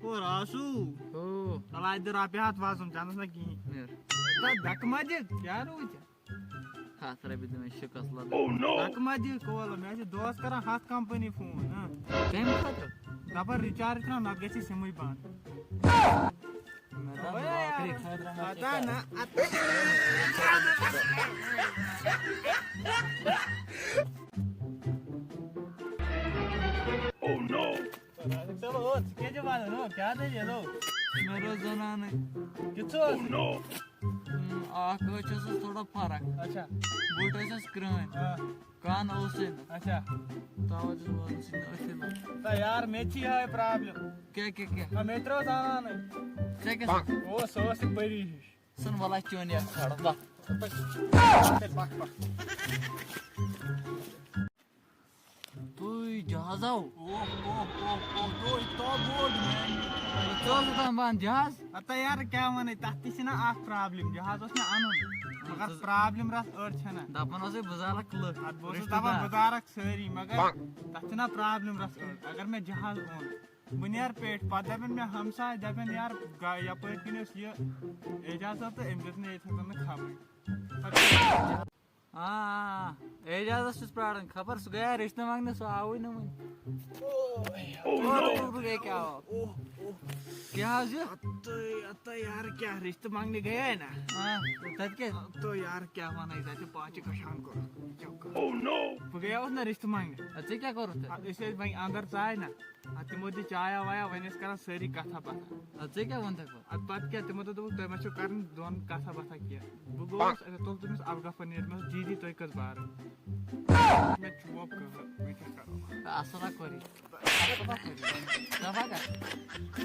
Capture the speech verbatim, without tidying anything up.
او راسو، او۔ تَلہٕ اَتہِ دِ رۄپیہِ ہَتھ وَزُم، ژےٚ اَنَس نہ کِہیٖنۍ۔ نیر۔ ہے، دَکہٕ ما دِکھ؟ کیٛاہ روٗد ژےٚ؟ ہَتھ رۄپیہِ دِ مےٚ شِکَس لَدُن۔ دَکہٕ ما دِکھ کولہٕ؟ مےٚ حظ چھِ دۄہَس کَران ہَتھ کَمپٔنی فون، ہہ۔ کَمہِ خٲطرٕ؟ دَپان recharge ترٛاو، نَتہٕ گژھِ یہِ سِمٕے بنٛد۔ مےٚ دوٚپ اوے نوکری یار، خٲطرٕ ما چھِ پتہ کَران؟ نہ، اَتھ۔ Oh no! رازق صٲب، او، ژٕ کیٛازِ چھِ وَنان؟ او، کیٛاہ دٔلیٖل؟ او۔ مےٚ روز زنانٕے۔ کیُتھ چھُ اوس؟ Oh no! ہم، اکھ أچھ ٲسٕس تھوڑا فرق۔ اچھا۔ بُتھ ٲسٕس کرٛہٕنۍ۔ آ۔ کَن اوسُے نہٕ۔ اچھا۔ تَوَے چھُس وَنان ژٕ نہٕ أتھی منٛز۔ تہٕ یار، مےٚ تہِ چھِ یِہوٚے problem۔ کیٛاہ، کیٛاہ، کیٛاہ؟ آ، مےٚ تہِ روز زنانٕے۔ ژےٚ کیٛاہ چھُ؟ او، سُہ ٲس یہِ پٔری ہِش۔ سُن وَلا چون یَتھ کھڑ، وَتھ۔ تُہۍ جہازو۔ اوہ، اوہ، اوہ، اوہ، تو اتنا بوڑ مین۔ ژٕ اوسُکھ دَپان بہٕ اَنہٕ جہاز؟ ہتا یار، کیٛاہ وَنَے، تَتھ تہِ چھِنہ اَکھ problem، جہاز اوس مےٚ اَنُن، مگر ژٕ problem رَژھ أڑ چھَنہ۔ دَپان اوسُے بُزالَکھ لُکھ، اَدٕ بہٕ اوسُس رِشتہٕ دَپان دار۔ بُزالَکھ سٲری، مگر تَتھ چھِنہ problem رَژھ أڑ، اگر مےٚ جہاز اوٚن، بہٕ نیرٕ پیٚٹھۍ، پَتہٕ دَپَن مےٚ ہمساے، دَپَن یار، گا-، یَپٲرۍ کِنۍ اوس یہِ اعجاز صٲب تہٕ أمۍ دیُت نہٕ ییٚتہِ ہَسا نہٕ خبرٕے۔ آ، آ، آ۔ اعجازس چھُس پراران، خبر سُہ گٔیا رِشتہٕ منٛگنہِ، سُہ آوٕے نہٕ وُنہِ۔ اوہ، اوہ، اوہ، اوہ۔ گٔے کیٛاہ آو؟ اوہ، اوہ۔ کیٛاہ حظ یہِ؟ اَتہٕ، اَتہٕ یار، کیٛاہ رِشتہٕ منٛگنہِ گٔیے نا؟ آ، تَتہِ کیٛاہ؟ اَتہٕ یار، کیٛاہ وَنَے، تَتہِ پاچہِ کشان کوٚر۔ Oh no! بہٕ گٔیاوُس نا رِشتہٕ منٛگنہِ۔ اَدٕ ژےٚ کیٛاہ کوٚرُتھ تَتہِ؟ اَدٕ أسۍ ٲسۍ وۄنۍ اَندَر ژاے نا۔ اَدٕ تِمو دِژ چایا وایا، وۄنۍ ٲسۍ کران سٲری کتھا باتھا۔ اَدٕ ژےٚ کیٛاہ ووٚن تَمہِ پتہٕ؟ اَدٕ پتہٕ کیٛاہ، تِمو دوٚپ، دوٚپُکھ، "تۄہہِ ما چھُو کرٕنۍ دۄن کتھا باتھا کینٛہہ؟" بہٕ گوٚوُس، أمۍ تُل تٔمِس افغان پنیر، مےٚ ووٚنُس، "جی جی، تُہۍ کٔژ بار؟" مےٚ چوب کٔر، وۄنۍ کیٛاہ کرو؟ اَصٕل ہا کوٚرُے۔ دَپہٕ ہا کر۔